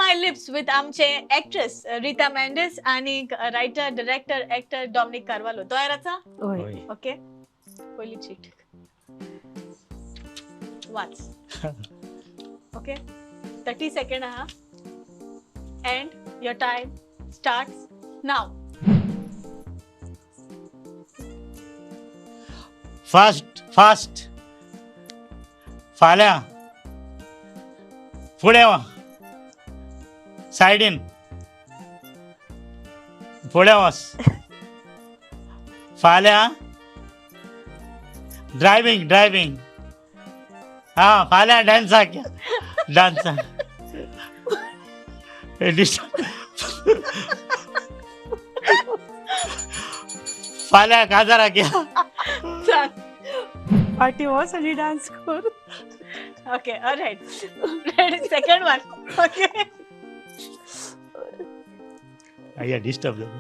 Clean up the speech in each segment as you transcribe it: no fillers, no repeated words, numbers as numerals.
My lips with आमचे actress रिता Mendes आणि writer director actor Dominic Carvalho. तयार आसा? हय. ओके, पयली चीट वाच. ओके, 30 सेकंड आहा and your time starts now. Fast fast फाल्यां फुडें सायडीन फुडें वच फाल्यां ड्रायव्हिंग ड्रायव्हिंग हां फाल्यां डान्साक डान्साक फाल्यां काजाराक या. चल. फाटी वच आनी डान्स कर. Okay, alright, ready, second one. Okay. अय्या डिस्टर्ब जाता.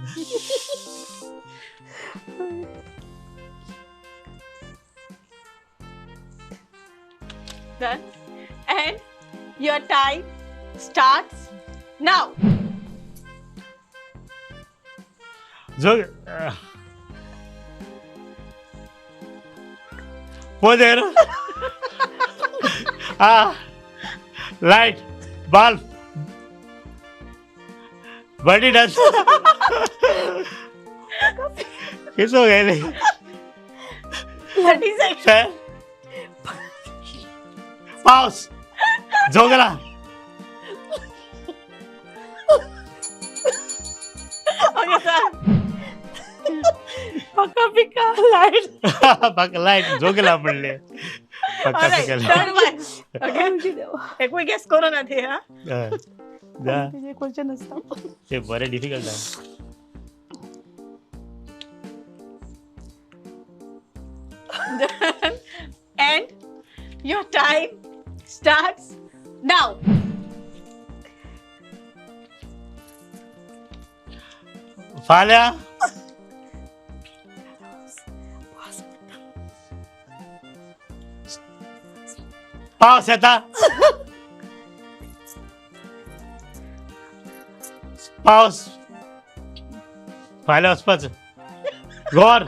Done. And your time starts now. जो पदेर हा लायट बल्ब बडी डान्स किसो गेले. 30 seconds. पावस जोगला. Okay, sir. पका पिका लायट. पक्का लायट जोगला म्हणले पक्का. Alright, पिका. third one. Okay. एकूय गेस करू ना ते हा. जा. क्वेश्चन आसता. ते बरें डिफिकल्ट आहा. Done. And your time starts now. फाल्यां पावस येता पावस फाल्यां वचपाचो घर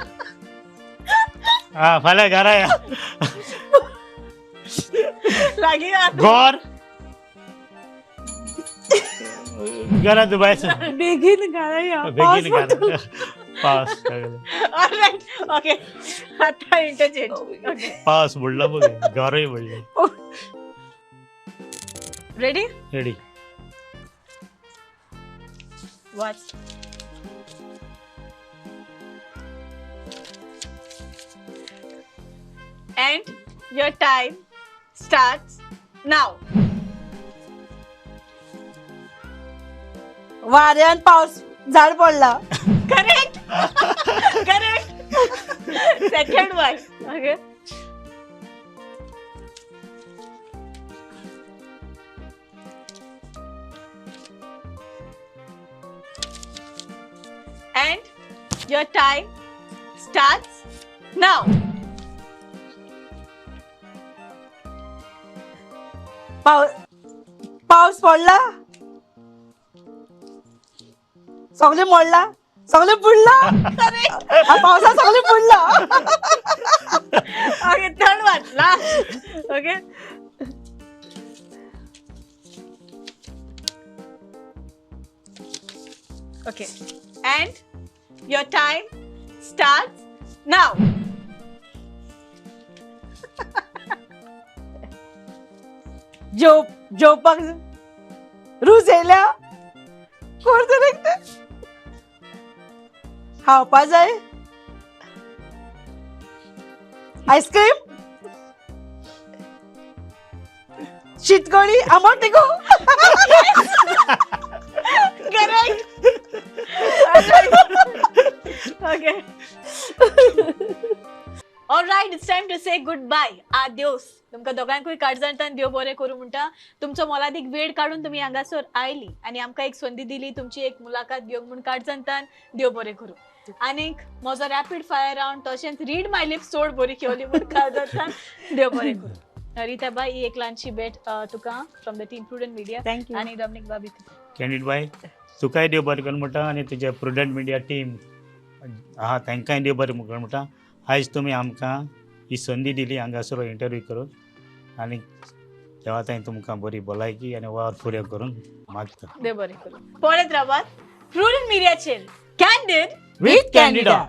हा फाल्यां घरा या. लागीं आहा. घर घरा दुबायचो. बेगीन घरा या. बेगीन घरा पावस सगळें. Alright, okay. आता interchange. Okay. पावस बुडला बघ घरूय बुडलें. Ready? Ready. Watch. And your time starts now. वाऱ्यान पावस झाड पडला. Correct. Correct. Second one. Okay. And your time starts now. पावस पावस पडला सगळे मोडला सगळे बुडला. पावसा सगळे बुडला. Okay, third one. Last. Okay. Okay. And your time starts now. जेव जेवपाक रूज येयल्या कोण तरी खावपा जाय आयस्क्रीम शीतकडी आंबट तिखो. Correct. Okay. All right, it's time to say goodbye. Adios. तुमकां दोगांकूय काळजांतल्यान देव बरें करूं म्हणटा. तुमचो मोलादीक वेळ काडून तुमी हांगासर आयली आनी आमकां एक संदी दिली तुमची एक मुलाखत घेवंक म्हूण काळजांतल्यान देव बरें करूं. आनीक म्हजो रॅपीड फायर रावंड तशेंच रीड my lips चड बरी खेळली म्हूण काळजांतल्यान देव बरें करूं. रिता बाय, ही एक ल्हानशी भेट तुका from the team Prudent Media. Thank you. आनी डॉमनीक बाबी. कॅन्डीड बाय, तुकाय देव बरें करूं म्हणटा आनी तुज्या प्रुडंट मिडिया टीम आहा तांकांय देव बरें करूं म्हणटा. आयज तुमी आमकां ही संदी दिली हांगासर इंटरव्यू करून आनी देवा तांय तुमकां बरी भलायकी आनी वावर फुडें करून मागता. देव बरें करूं. पळयत रावात प्रुडंट मिडियाचेर कॅन्डीड विथ कॅन्डिडा.